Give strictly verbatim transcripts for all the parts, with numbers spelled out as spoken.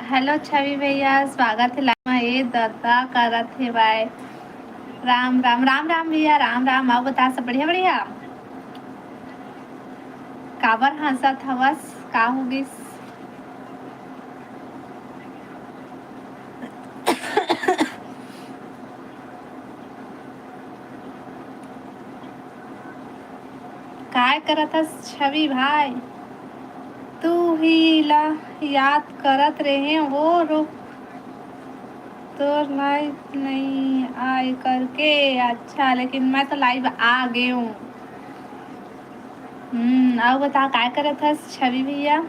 Hello छवि भैया, स्वागत हे live में। ए ददा करत हे भाई। राम राम, राम राम भैया, राम राम। अउ बता, सब बढ़िया बढ़िया? काबर हंसत हवस, का हो गिस? काय करत हस छवि भाई? तू ही ला याद करत रहे वो रुक, तोर live नहीं आए करके। अच्छा, लेकिन मैं तो live आ गए हूँ। हम्म, अउ बता, काय करत हस छवि भैया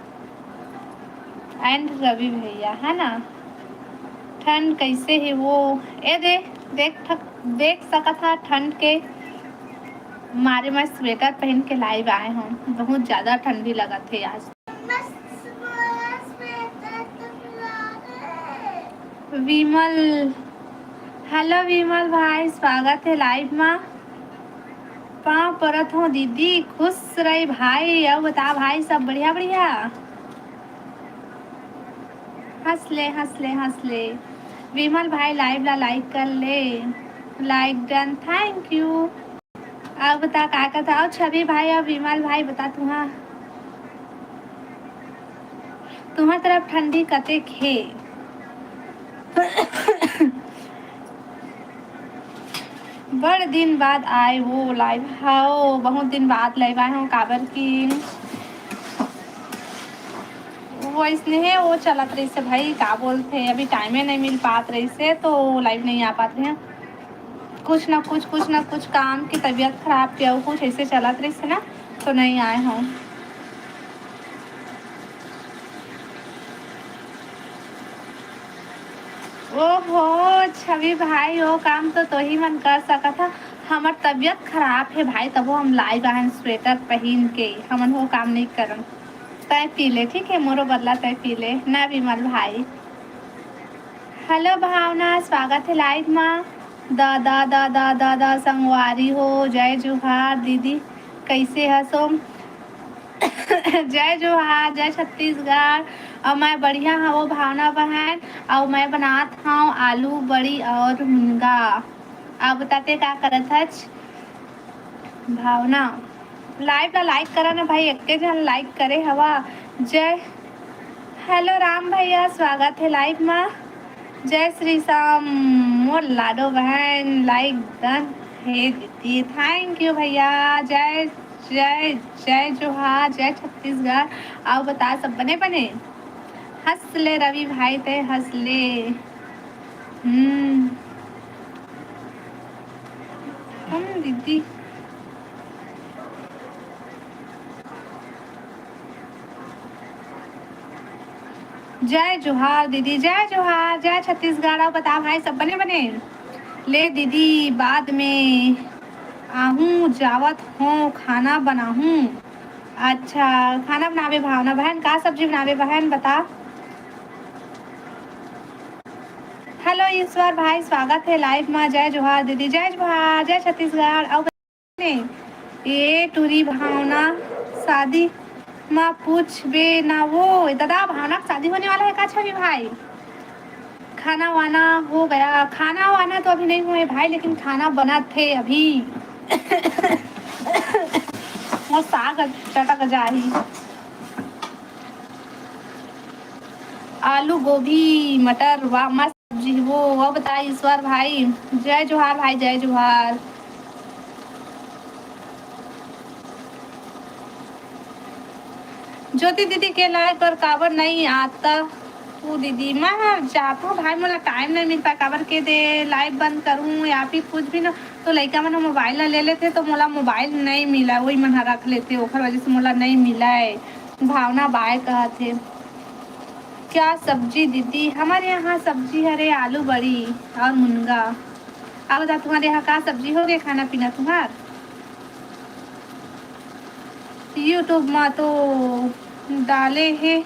and रवि भैया, है ना? ठंड कैसे हे वो? ए दे, देख थक-, देख सकत हा ठंड के मारे मैं sweater पहन के live आए हूँ। बहुत ज्यादा ठंडी लगत हे आज। विमल, हेलो विमल भाई, स्वागत हे live मा। पाँव परत हूँ दीदी, खुश रही भाई। अउ बता भाई, सब बढ़िया बढ़िया? हंस ले, हंस ले, हंस ले। विमल भाई, live ला like कर ले। Like done, thank you। अउ बता, का कहत हव छवि भाई अउ विमल भाई, बता तुहा, तुहर तरफ ठंडी कतेक हे? बड़ दिन बाद आए वो live। हाँ, बहुत दिन बाद live आए हूँ, काबर कि वो अइसने हे, वो चलत रहिस हे भाई, का बोलथे, अभी time ए नहीं मिल पात रहिस हे, तो live नहीं आ पात रहे। कुछ ना कुछ, कुछ ना कुछ काम की तबीयत खराब के अउ कुछ ऐसे चलत रहिस हे ना, तो नहीं आए हूँ। ओहो, छवि भाई, वो काम तो तोही मन कर सकत हा। हमर तबीयत खराब हे भाई, तबो हम live आए हन sweater पहिन के, हमन वो काम नहीं करन। तय पी ले, ठीक है, मोरो बदला तय पी ले ना विमल भाई। हेलो भावना, स्वागत हे live मा। दादा दादा दादा संगवारी हो, जय जोहार दीदी, कैसे हसो? जय जोहार, जय छत्तीसगढ़। अउ मैं बढ़िया हवो भावना बहन, अउ मैं बनात हव आलू बड़ी अउ मुनगा। अउ बता ते का करत हच भावना? Live ला like करा ना भाई, एक्के झन like करे हवा। जय, हेलो राम भैया, स्वागत हे live मा। जय श्री श्याम, मोर लाडो बहन, like done हे दीदी, thank you भैया। जय जय, जय जोहार, जय छत्तीसगढ़। अउ बता, सब बने बने? हंस ले रवि भाई, ते हंस ले। हम्म, हम दीदी। जय जोहार दीदी, जय जोहार, जय छत्तीसगढ़। अउ बता भाई, सब बने बने? ले दीदी, बाद में आहूँ, जावत हों, खाना बनाहूँ। अच्छा, खाना बनाबे भावना बहन, का सब्जी बनाबे बहन, बता। हेलो ईश्वर भाई, स्वागत हे live मा। जय जोहार दीदी, जय जोहार, जय छत्तीसगढ़। अउ ए टूरी भावना, शादी मा पूछबे ना वो। दादा, भावना के शादी होने वाला है का छवि भाई? खाना वाना हो गया? खाना वाना तो अभी नहीं हुए भाई, लेकिन खाना बनत हे अभी। वो साग चटक जाही। आलू, गोभी, मटर, वाह, मस्त सब्जी हे वो। अउ बता ईश्वर भाई, जय जोहार भाई, जय जोहार। ज्योति दीदी के live पर काबर नहीं आता तू दीदी? मैं जात हूँ भाई, मोला time नहीं मिल पाए, काबर के दे live बंद करूँ या फिर कुछ भी ना, तो लइका मन ह mobile ला ले लेथे, तो मोला mobile नहीं मिला, वही मन ह रख लेथे, ओखर वजह से मोला नहीं मिला है। भावना बाय कहत हे। क्या सब्जी दीदी? हमारे यहाँ सब्जी हरे आलू बड़ी और मुनगा। अब बता, तुम्हारे यहाँ का सब्जी हो गए खाना पीना तुम्हार? YouTube मा तो डाले हे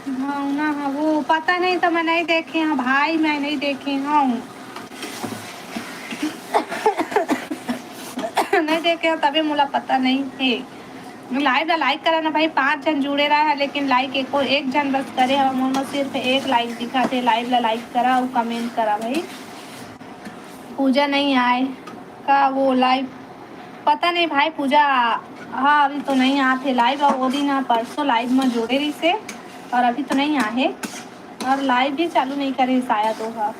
भावना हा, वो पता नहीं तो मैं नहीं देखे हूँ भाई, मैं नहीं देखे हूँ। नहीं देखे हूँ तभी मोला पता नहीं है। लाइव ला लाइक करा ना भाई, पाँच झन जुड़े रहा है, लेकिन लाइक एको एक झन बस करे हवय। मोर में सिर्फ एक लाइक दिखत हे। लाइव ला लाइक करा अउ कमेंट करा भाई। पूजा नहीं आए का वो लाइव? पता नहीं भाई, पूजा, हाँ, अभी तो नहीं आते लाइव। और वो दिन, हाँ, परसों लाइव में जुड़े रही से, और अभी तो नहीं आए, और लाइव भी चालू नहीं करे शायद वो, हाँ।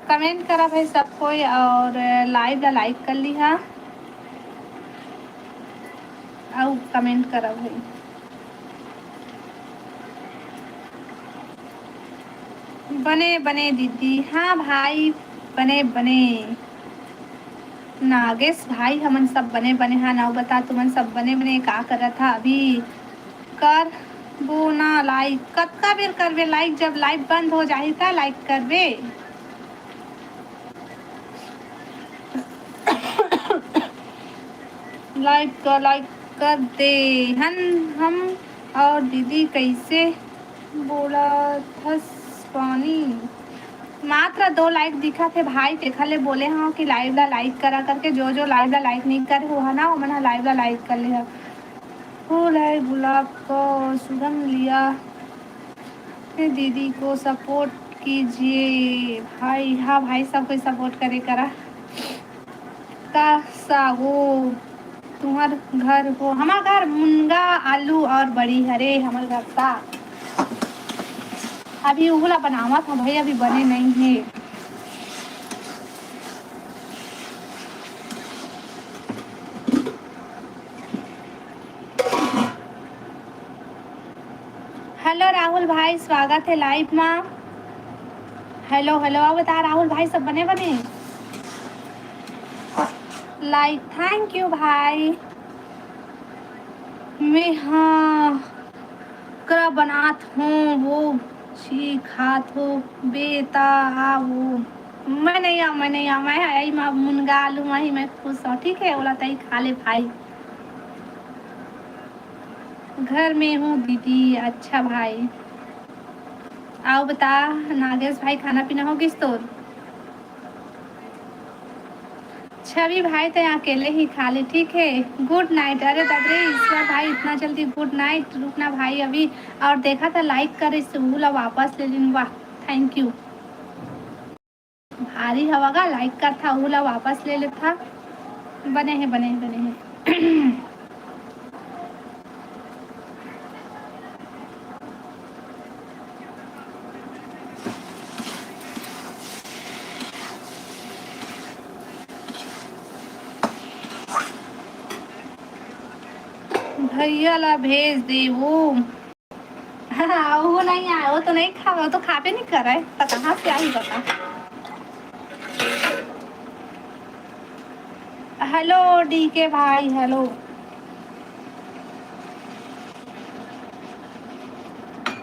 कमेंट करा भाई सब कोई, और लाइव ला लाइक कर लिहा, अउ कमेंट करा भाई। बने बने दीदी, हाँ भाई, बने बने। नागेश भाई, हमन सब बने बने, हाँ। नाव बता, तुमन सब बने बने का करत हा अभी? करबो ना लाइक। कतका बेर करबे लाइक? जब लाइव बंद हो जाही, त लाइक करबे। लाइक कर, लाइक कर दे हन हम। और दीदी, कैसे बोलत हस पानी? मात्र दो लाइक दिखत हे भाई, तेखर ले बोले हव कि लाइव ला लाइक करा करके। जो जो लाइव ला लाइक नहीं करे हो, है ना, ओमन ह लाइव ला लाइक कर ले ह। फूल है गुलाब का, सुगंध लिया है। दीदी को सपोर्ट कीजिए भाई। हाँ भाई, सब कोई सपोर्ट करे करा। का सागो, तुम्हार घर हो? हमार घर मुनगा, आलू और बड़ी हरे। हमार घर साग अभी उहला बनावत हूँ भाई, अभी बने नहीं है। हेलो राहुल भाई, स्वागत है लाइव मा। हेलो, हेलो, आओ बता राहुल भाई, सब बने बने? लाइक, थैंक यू भाई। मैं हाँ करा बनात हूँ, वो छी खात हो बेटा, आ वो। मैं नहीं आऊँ, मैं नहीं आऊँ, मैं आई मा मुनगा आलू मा ही मैं खुश हूँ, ठीक है? ओला तई खा ले भाई। घर में हूँ दीदी। अच्छा भाई, आओ बता नागेश भाई, खाना पीना हो गिस तोर? छवि भाई, तैं अकेले ही खा ले, ठीक है? गुड नाइट। अरे दादरे ईश्वर भाई, इतना जल्दी गुड नाइट? रुकना भाई अभी। और देखा था लाइक करे से उला वापस ले लिन। वाह, थैंक यू। भारी हवा गा लाइक कर था, उला वापस ले लेता। बने है, बने है, बने है। भैया ला भेज दे वो। हाँ, वो नहीं आए, वो तो नहीं खावे, वो तो खाबे नहीं करे, तो कहाँ से आई बता। हेलो डीके भाई, हेलो।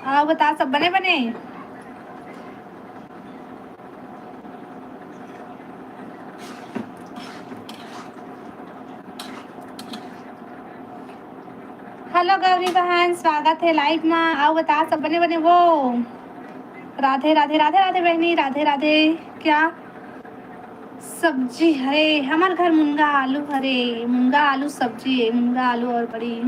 आओ बता, सब बने बने? हेलो गौरी बहन, स्वागत है लाइव मा। आओ बता, सब बने बने वो? राधे राधे राधे राधे बहनी, राधे राधे। क्या सब्जी हरे? हमर घर मुनगा आलू हरे, मुनगा आलू सब्जी है, मुनगा आलू और बड़ी।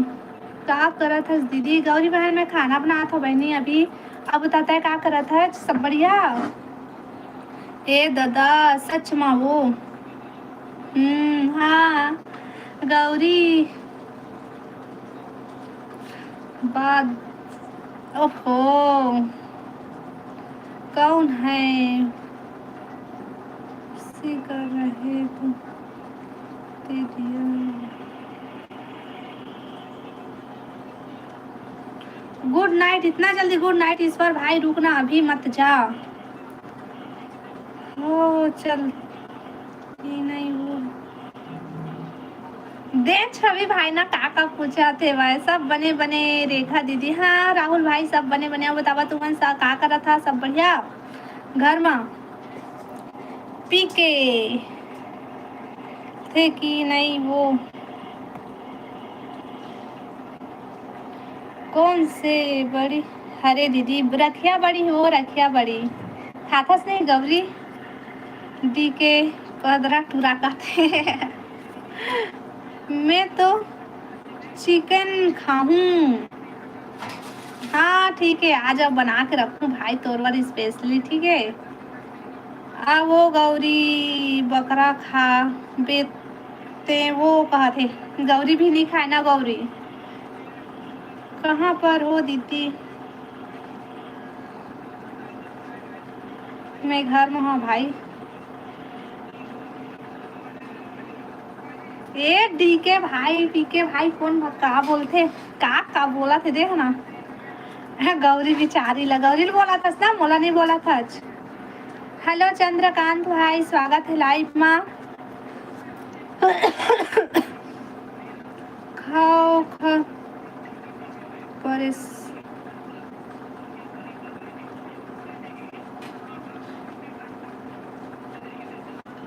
का करत हस दीदी? गौरी बहन, मैं खाना बनात हूँ बहनी अभी। अब बता, तै का करत हस? सब बढ़िया? ए दादा, सच मा वो। हम्म, हाँ, गौरी। बाद, ओहो, कौन है? सी कर रहे तो दे दिया। गुड नाइट, इतना जल्दी गुड नाइट ईश्वर भाई, रुकना, अभी मत जा। हो चल, ये नहीं वो। देख छवि भाई ना का का पूछा थे भाई, सब बने बने। रेखा दीदी, हाँ राहुल भाई, सब बने बने। अब बतावा तुमन सा का करत था, सब बढ़िया घर मा? पी के थे कि नहीं वो? कौन से बड़ी? हरे दीदी, रखिया बड़ी हो, रखिया बड़ी। खाथस नहीं गौरी? डी के पदरा टूरा कहते। मैं तो चिकन खाहूँ। हाँ ठीक है, आ जाओ, बना के रखूँ भाई तोर बर स्पेशली, ठीक है। आ वो गौरी बकरा खा बेते वो कहत हे। गौरी भी नहीं खाए ना गौरी। कहाँ पर हो दीदी? मैं घर में हूँ भाई। ए डीके भाई, पीके भाई, कौन भा-, का बोलथे, का का बोलत हे देख ना। गौरी बिचारी ला, गौरी ला बोलत हस ना, मोला नहीं बोलत हस। हेलो चंद्रकांत भाई, स्वागत है लाइव मा। खाओ खा परेश।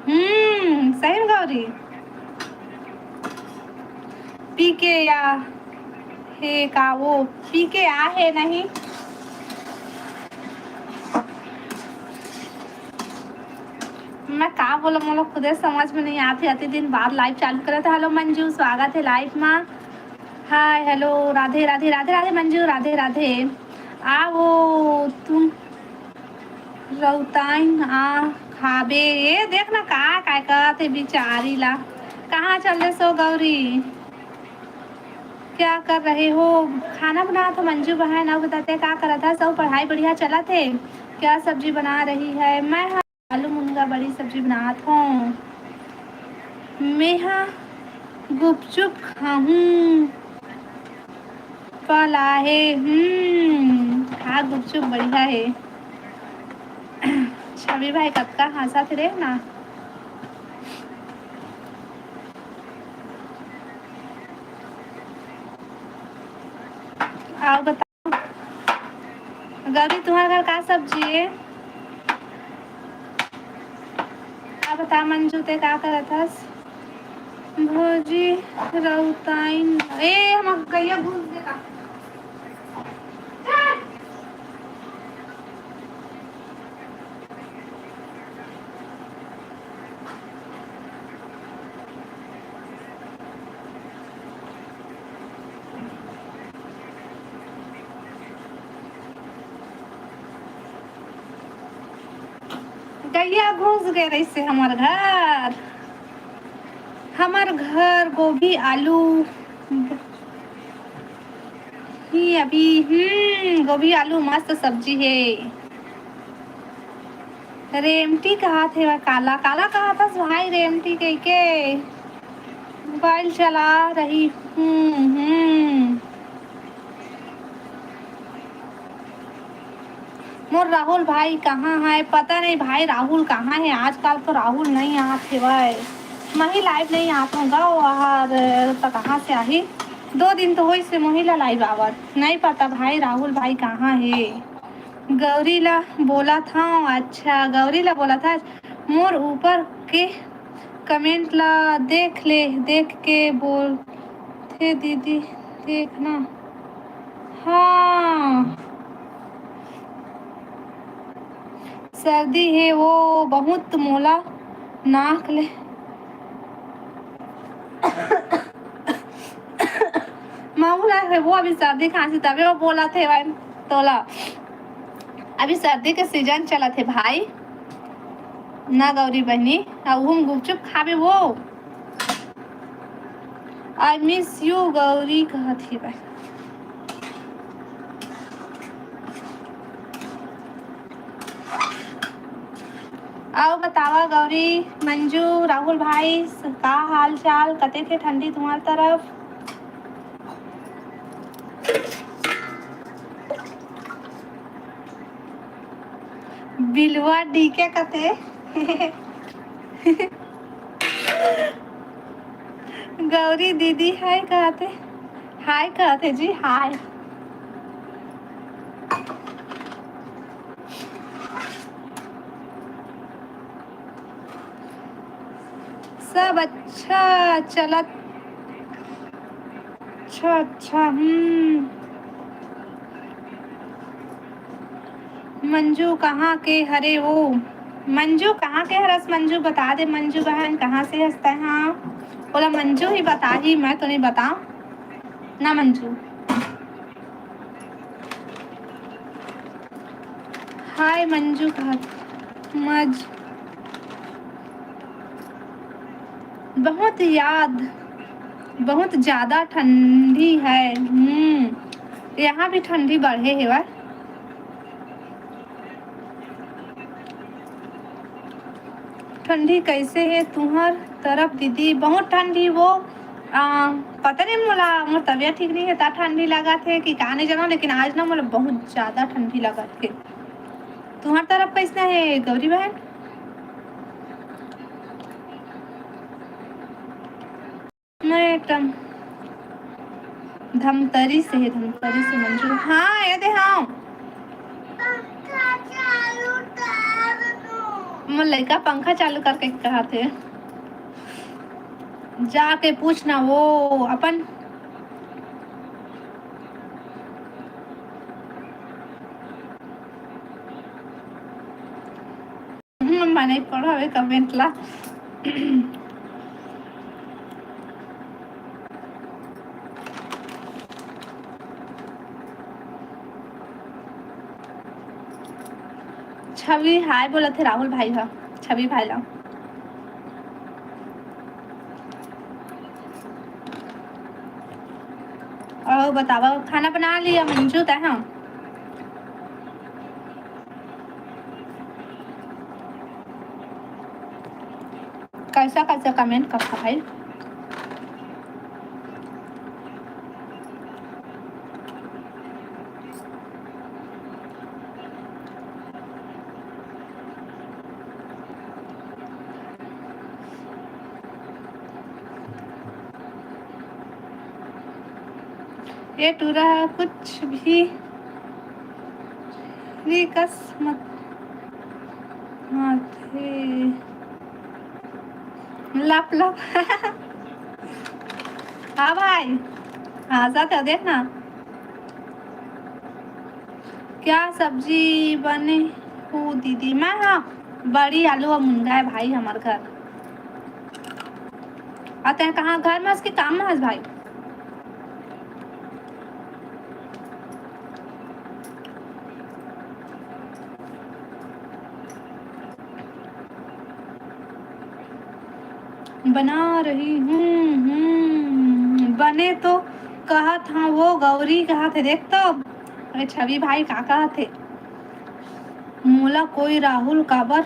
हम्म, सही में गौरी। पी के या हे का वो, पी के आ हे नहीं। मैं का बोला, मोला खुदे समझ में नहीं आती। अति दिन बाद लाइव चालू करे था। हेलो मंजू, स्वागत है लाइव मा। हाय, हेलो, राधे राधे, राधे राधे मंजू, राधे राधे। आ वो तुम रौताइन आ खाबे। ए देख ना का, का कहत हे बिचारी ला। कहाँ चल दे सो गौरी? क्या कर रहे हो? खाना बनात हो मंजू बहन। अउ बताते का करत हस? अउ पढ़ाई बढ़िया चलत हे? क्या सब्जी बना रही है? मैं ह आलू मुनगा बड़ी सब्जी बनात हूँ। मैं ह गुपचुप खाहूँ। फल आहे। हम्म, खा गुपचुप बढ़िया हे। छवि भाई कतका हंसत रे ना। आओ बता। गौरी, तुम्हारे घर का सब्जी है? का बता मंजू, ते का करत हस? भौजी रौताइन। ए, हम गैया घुस गे का? गैया घुस गए रहिसे हमर घर। हमर घर गोभी आलू ही अभी, हम्म, गोभी आलू मस्त सब्जी हे। रेमटी कहत हे, काला, काला कहत हस भाई, रेमटी कहिके। मोबाइल चला रही हूँ, हम्म। मोर राहुल भाई कहाँ है? पता नहीं भाई, राहुल कहाँ है? आजकल तो राहुल नहीं आत हेवय। मही लाइव नहीं आत हूँ गा, ओहर त कहाँ से आही? दो दिन तो होइस हे मोही ला लाइव आवत, नहीं पता भाई राहुल भाई कहाँ है। गौरी ला बोलत हव। अच्छा, गौरी ला बोलत हस। मोर ऊपर के कमेंट ला देख ले, देख के बोलथे दीदी, देख ना। हाँ, सर्दी हे वो बहुत, मोला नाक ले मामूला हे वो, अभी सर्दी खांसी तबे वो बोलत हे भाई तोला। अभी सर्दी के सीजन चलत हे भाई ना गौरी बहनी, अउ हम गुपचुप खाबे वो। I miss you गौरी कहत हे भाई। अउ बतावा गौरी, मंजू, राहुल भाई, का हाल चाल? कते थे ठंडी तुम्हार तरफ? बिलवा डीके कते। गौरी दीदी हाय कहते, हाय कहते जी, हाय। सब अच्छा चलत। अच्छा, अच्छा, हम्म। मंजू कहाँ के हरे वो? मंजू, कहाँ के हरस मंजू? बता दे मंजू बहन, कहाँ से हस तैं? हाँ, ओला मंजू ही बताही, मैं तो नहीं बताओं ना मंजू। हाय मंजू कहत मज बहुत याद, बहुत ज्यादा ठंडी है। हम्म, यहाँ भी ठंडी बढ़े हेवय। ठंडी कैसे हे तुहर तरफ दीदी? बहुत ठंडी वो, आ, पता नहीं मोला, मोर तबियत ठीक नहीं है, ता ठंडी लगा थे कि का नहीं जाना, लेकिन आज ना मोला बहुत ज्यादा ठंडी लगा थे। तुहर तरफ कैसना है गौरी बहन? मैं एकदम धमतरी से है, धमतरी से मंजू। हाँ, ये दे, हाँ। मोर लइका पंखा चालू करके कहा थे, जाके पूछना वो अपन। हम्म, मैं नहीं पढ़ा वे कमेंट ला। छवि हाय बोला थे राहुल भाई हा, छवि भाई ला। और बतावा, खाना बना लिया मंजू तै? हाँ, कैसा कैसा कमेंट करता भाई। ये टूरा कुछ भी, भी कस मत, हाँ, थे। लप लप। हाँ भाई, हाँ, साथ है, देखना। क्या सब्जी बने हो दीदी? मैं, हाँ, बड़ी आलू और मुनगा है भाई हमारे घर। और तै कहाँ घर में उसके काम में हस भाई? बना रही हूँ। हम्म, बने तो कहत हाँ वो, गौरी कहत हे, देख तो। अरे छवि भाई का कहत हे? मोला कोई राहुल काबर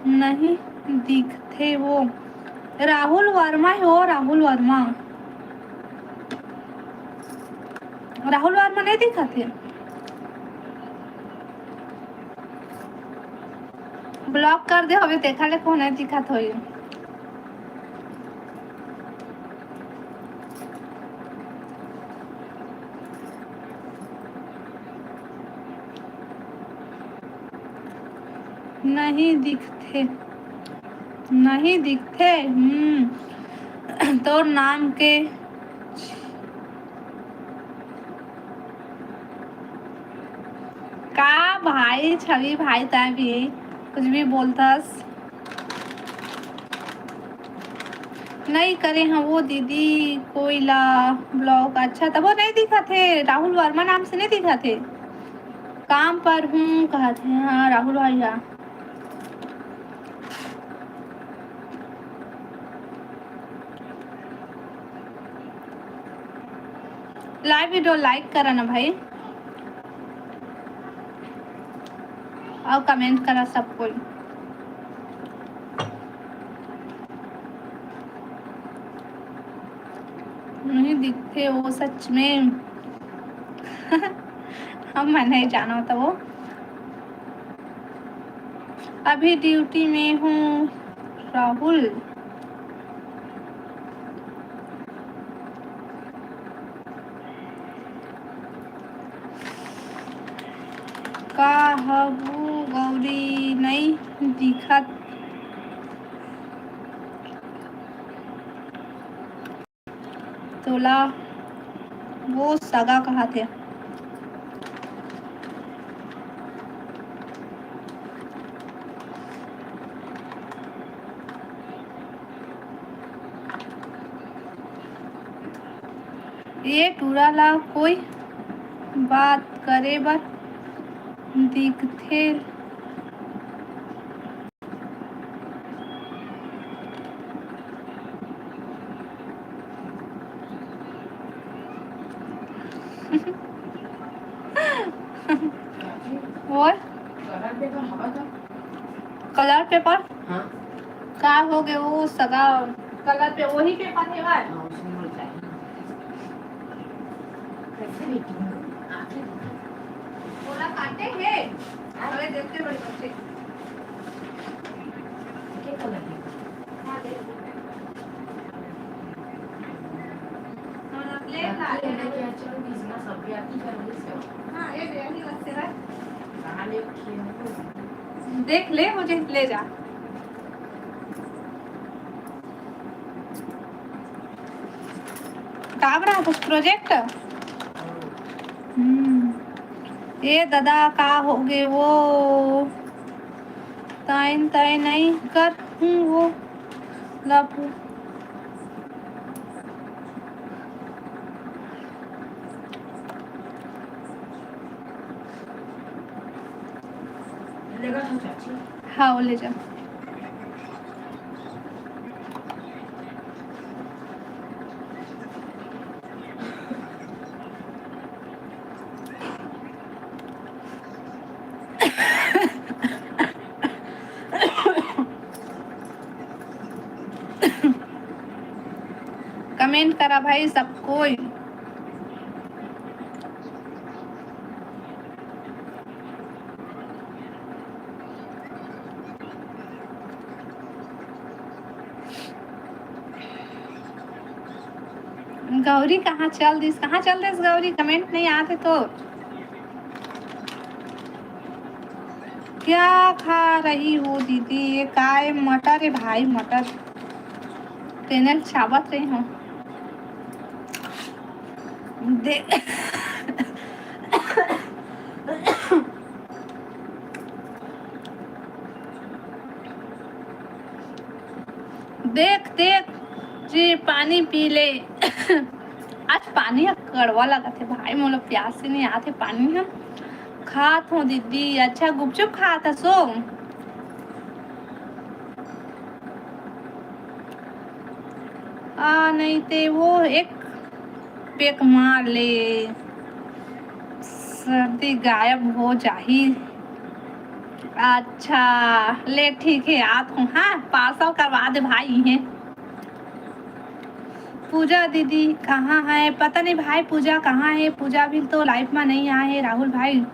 नहीं दिखथे वो। राहुल वर्मा हे वो, राहुल वर्मा। राहुल वर्मा नहीं दिखत हे। ब्लॉक कर दे होवे, तेखर ले कोनो नहीं दिखत होई। नहीं दिखथे, नहीं दिखथे। हम्म, तोर नाम के का भाई, छवि भाई, तै भी कुछ भी बोलथस। नहीं करे हाँ वो दीदी कोई ला ब्लॉक। अच्छा, तब वो नहीं दिखत हे, राहुल वर्मा नाम से नहीं दिखत हे। काम पर हूँ कहत हे, हाँ, राहुल भाई, हाँ। लाइव वीडियो लाइक करा ना भाई, और कमेंट करा सब कोई। नहीं दिखते वो सच में। हम मैं नहीं जाना था वो। अभी ड्यूटी में हूँ राहुल। का हबू गौरी, नई दिखत? तोला वो सगा कहाथे। ये टूरा ला कोई बात करे बर दिखथे। और कलर पेपर? हाँ। का हो गए वो सगा कलर पे, वही पेपर है भाई। हाँ, उसमें हो जाए। कैसे लिखूंगा? आगे लिखूंगा। बोला काटे हैं। हाँ। अरे देखते बड़े बच्चे। ये कलर है। हाँ, देख। हाँ, ले ला। ये लेके आ, चलो, business अभी आती है, वहीं से। हाँ, ये दे, यही रखते रह। कहाँ ले रखी है? देख ले, मुझे ले जा। का बना था project? हम्म। ए दादा, का हो गे वो? ताइन ताइन नहीं कर हूँ वो। लापू। हाँ, वो ले जा। Comment करा भाई सब कोई। गौरी कहाँ चल दिस, कहाँ चल दिस गौरी? Comment नहीं आते तो। क्या खा रही हो दीदी? ये काय मटर है भाई, मटर। तेने चावत रही हूँ। दे- देख देख जी, पानी पी ले। आज पानी ह कड़वा लगत हे भाई, मोला प्यास से नहीं आत हे पानी ह। खात हो दीदी। अच्छा, गुपचुप खात हसो? आ नहीं ते वो एक पेक मार ले, सर्दी गायब हो जाही। अच्छा, ले ठीक है, आत हूँ। हाँ, parcel करवा दे भाई। है पूजा दीदी कहाँ है? पता नहीं भाई, पूजा कहाँ है? पूजा भी तो live में नहीं आए है, राहुल भाई।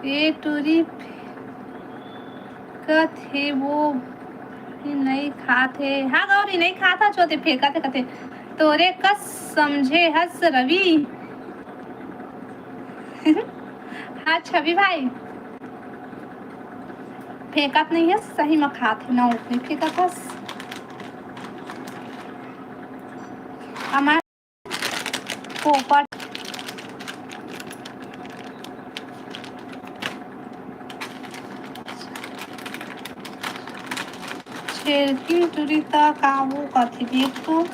ये टूरी फेंकत हे, वो भी नहीं खात हे। हाँ गौरी, नहीं खात हे, चोते फेंकत हे, कथे तोरे कस समझे हस रवि। हाँ छवि भाई, फेंकत नहीं है, सही में खात है ना, उतनी फेंकत हस। हमार पोपट। छेरकी टुरी त का वो कथी देख तो।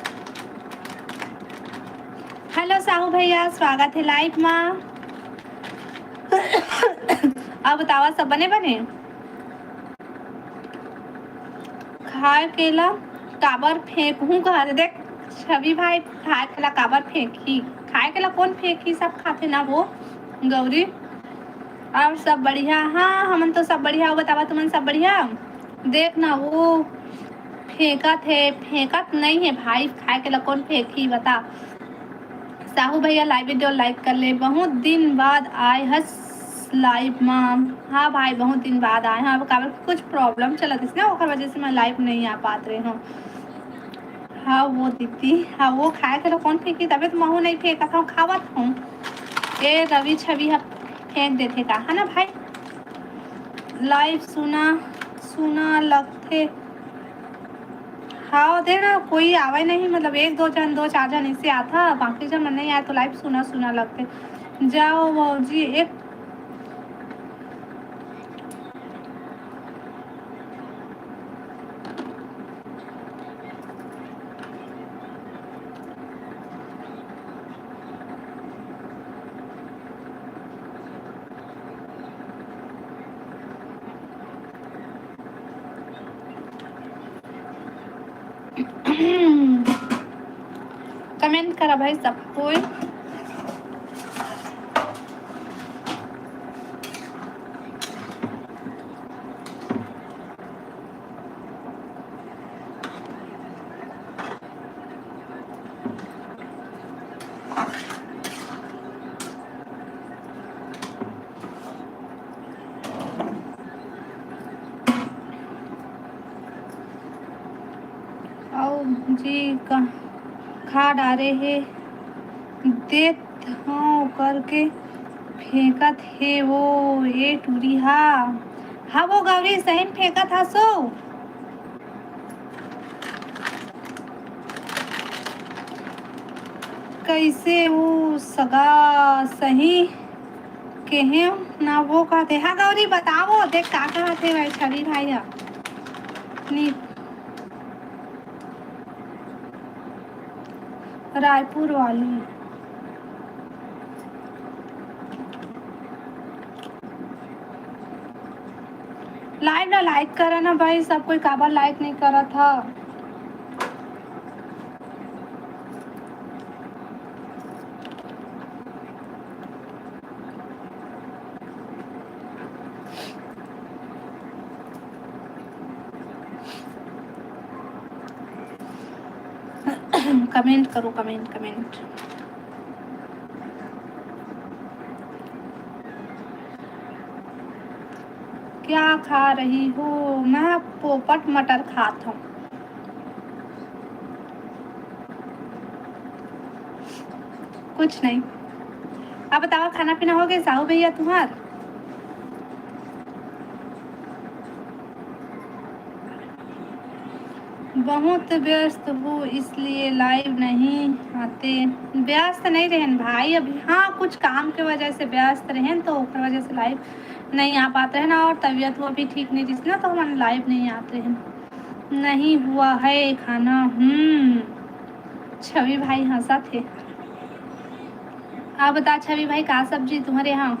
Hello साहू भैया, स्वागत है live मा। अब बतावा, सब बने बने? खाए केला काबर फेंकहूँ कहत हे। देख छवि भाई, खाए केला काबर फेंकही? खाए केला कौन फेंकही? सब खाथे ना वो गौरी। और सब बढ़िया? हाँ, हमन तो सब बढ़िया। बतावा तुमन सब बढ़िया? देख ना वो फेंकत हे, फेंकत नहीं है भाई, खाए केला कौन फेंकही बता। साहू भैया live video like कर ले, बहुत दिन बाद आए हस live मा। हाँ भाई, बहुत दिन बाद आए हैं। अब काबर कुछ problem चलत हे ना, ओकर वजह से मैं live नहीं आ पात रहे हूँ। हाँ वो दीदी, हाँ वो खाए के तो कौन फेंकी, तबे तो महू नहीं फेंकत हूँ, खावत हूँ। ए रवि छवि ह फेंक देथे का, है ना भाई? Live सुना सुना लगथे। हाँ, दे ना, कोई आवे नहीं, मतलब एक दो जन, दो चार जन ऐसे आता, बाकी जन मन नहीं आए तो लाइव सुना सुना लगते। जाओ भौजी, एक कमेंट करा भाई सब कोई। अउ जी का खा डारे हे, देत हंव करके फेंकत हे वो, ए टूरी हा। हा वो गौरी सही में फेंकत हा सो। कैसे वो सगा सही केहेंव ना वो कहते। हाँ गौरी बताओ, देख का कहत हे भाई छवि भाई हा। नी रायपुर वाली। लाइव ला लाइक करा ना भाई, सब कोई काबर लाइक नहीं करत हा। कमेंट करो, कमेंट, कमेंट। क्या खा रही हो? मैं पोपट मटर खात हूँ। कुछ नहीं। अब बताओ, खाना पीना हो गया साहू भैया तुम्हार? बहुत व्यस्त हूँ, इसलिए लाइव नहीं आते। व्यस्त नहीं रहन भाई अभी, हाँ, कुछ काम के वजह से व्यस्त रहन, तो ओकर वजह से लाइव नहीं आ पाते हैं ना, और तबीयत वो भी ठीक नहीं रही ना, तो हम लाइव नहीं आते हैं। नहीं हुआ है खाना। हम्म, छवि भाई हंसत हे। आप बता छवि भाई, का सब्जी तुम्हारे यहाँ?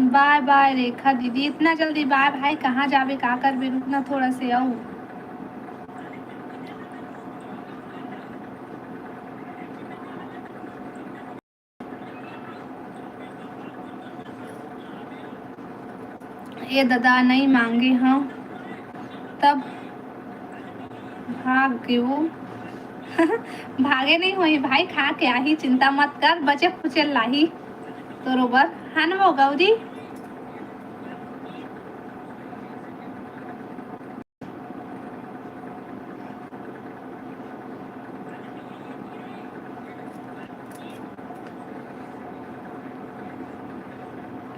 बाय बाय रेखा दीदी, इतना जल्दी बाय भाई, कहाँ जाबे, का करबे, रुकना थोड़ा से आऊ। ए ददा, नहीं मांगे हंव तब भाग गेवो। भागे नहीं होही भाई, खा के आही, चिंता मत कर, बचे खुचे लाही तोरो बर, हन वो गौरी।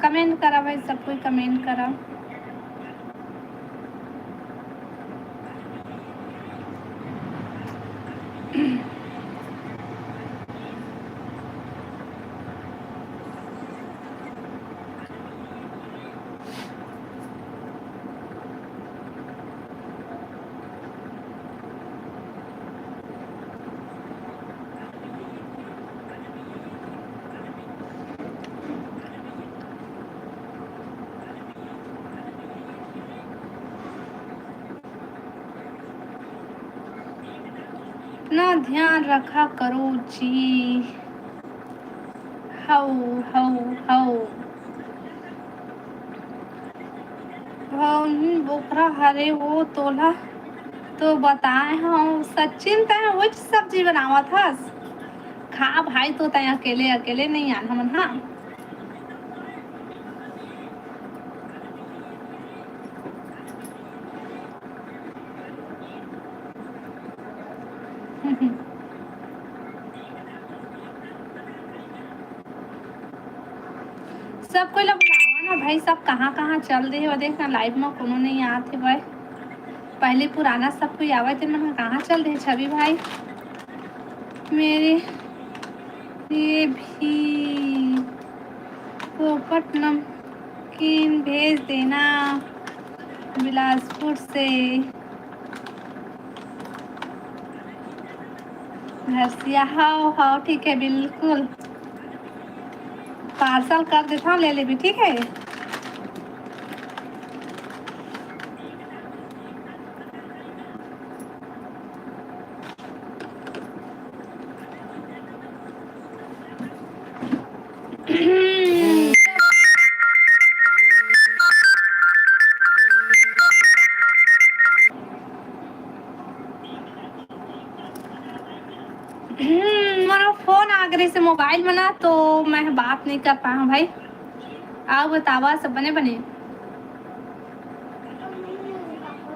कमेंट करा भाई, सब कोई कमेंट करा। ना ध्यान रखा करो जी। हौ, हौ, हौ। भौनी बोकरा हरे वो तोला तो बताए हंव। सचिन, तैं उच सब्जी बनावत हस? खा भाई, तो तैं अकेले, अकेले नहीं आन हमन, हाँ। सब कोई ला बुलावा ना भाई। भाई, सब कहाँ कहाँ चल दे हे, वो देख ना, लाइव में कोनो नहीं आत हे भाई। पहले पुराना सब कोई आवे, तेन मन कहाँ चल दे हे छवि भाई? मेरे, ये भी पोपट नमकीन भेज देना बिलासपुर से। हर्षिया, हाव, हाव, ठीक है, बिल्कुल। पार्सल कर देता हूँ, ले लेबे, ठीक है? हम्म, मोर फोन आ गए से मोबाइल में ना, तो मैं बात नहीं कर पाया भाई। आओ बतावा, सब बने बने?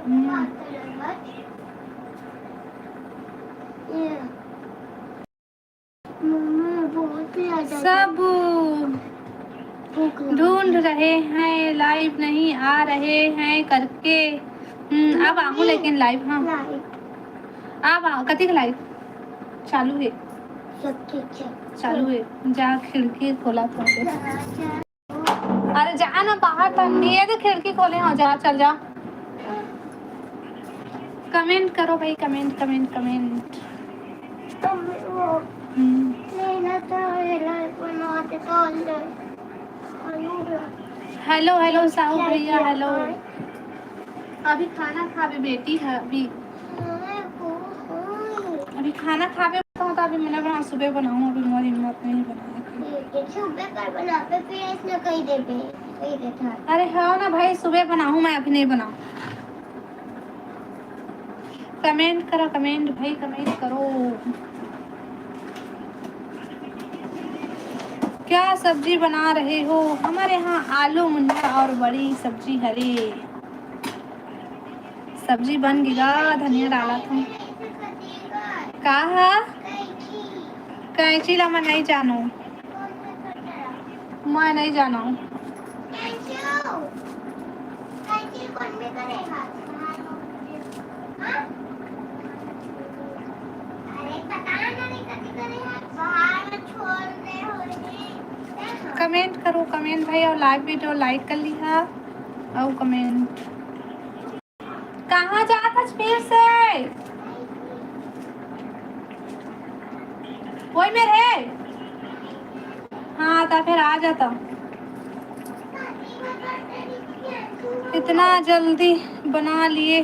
हम्म। मम्मा, बहुत ही ज्यादा सब भूख लगा ढूंढ है। रहे हैं, लाइव नहीं आ रहे हैं करके। हम्म, अब आऊँ लेकिन लाइव, हाँ। लाइव। अब आऊँ, कथी के लाइव? चालू है। सब ठीक है। चालू है। जा खिड़की खोला तो। अरे जा ना बाहर, ठंडी है तो खिड़की खोले हो, जा, चल जा। कमेंट करो भाई, कमेंट, कमेंट, कमेंट। हम्म। हेलो, हेलो साहू भैया, हेलो। अभी खाना खाबे बेटी है, अभी, अभी खाना खाबे। तो अभी मैं ना बना, सुबह बनाऊँ, अभी मोर हिम्मत नहीं बनाए के। सुबह कर बनाबे, फिर ऐसने कही देबे, कही देता। अरे हाँ ना भाई, सुबह बनाऊँ मैं, अभी नहीं बनाऊँ। कमेंट करा, कमेंट भाई, कमेंट करो। क्या सब्जी बना रहे हो? हमारे यहाँ आलू मुनगा और बड़ी सब्जी हरे। सब्जी बन गे गा, धनिया डालत हूँ। का हा? कैंची ला मैं नहीं जानू, मैं नहीं जानू। कमेंट करो, कमेंट भाई, और लाइव वीडियो लाइक कर लिहा, और कमेंट। कहाँ जात हस फिर से? वही में रे। हाँ, तो फिर आ जाता। इतना जल्दी बना लिए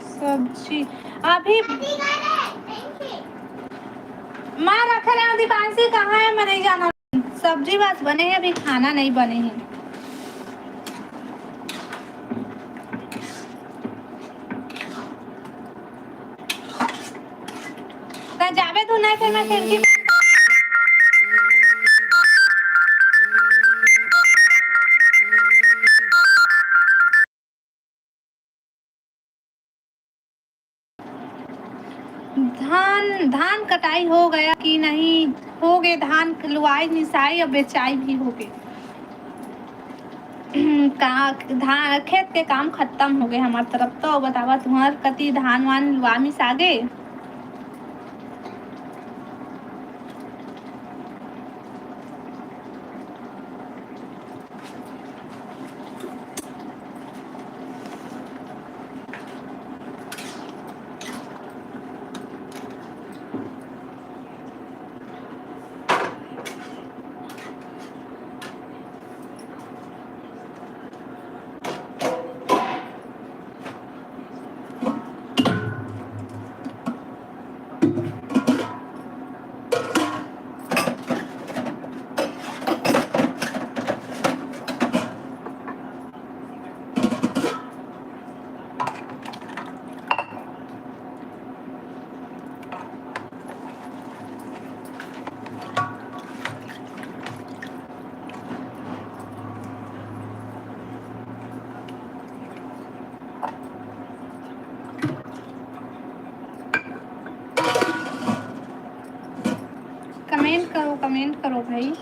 सब्जी। अभी माँ रख रहे हो, दीपांशी कहाँ है, मैं नहीं जाना। सब्जी बस बने है, अभी खाना नहीं बने है। त जाबे तू नहीं, फिर मैं खिड़की बंद कर धान, धान कटाई हो गया कि नहीं? हो गए धान, लुआई, मिसाई और बेचाई भी हो गए। का धान, खेत के काम खत्म हो गए हमार तरफ। तो बतावा, तुम्हार कति धान वान लुआ मिसा गए? कमेंट करो, कमेंट करो भाई।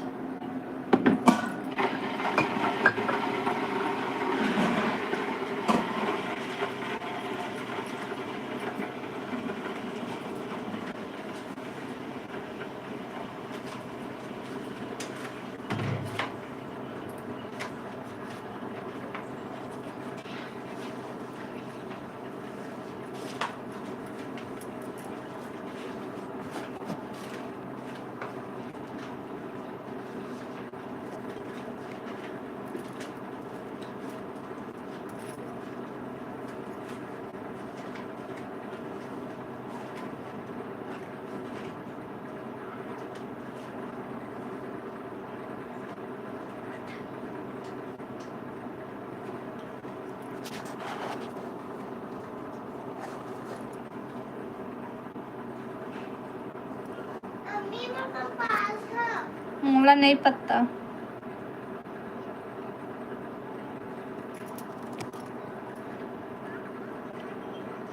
मोला नहीं पता।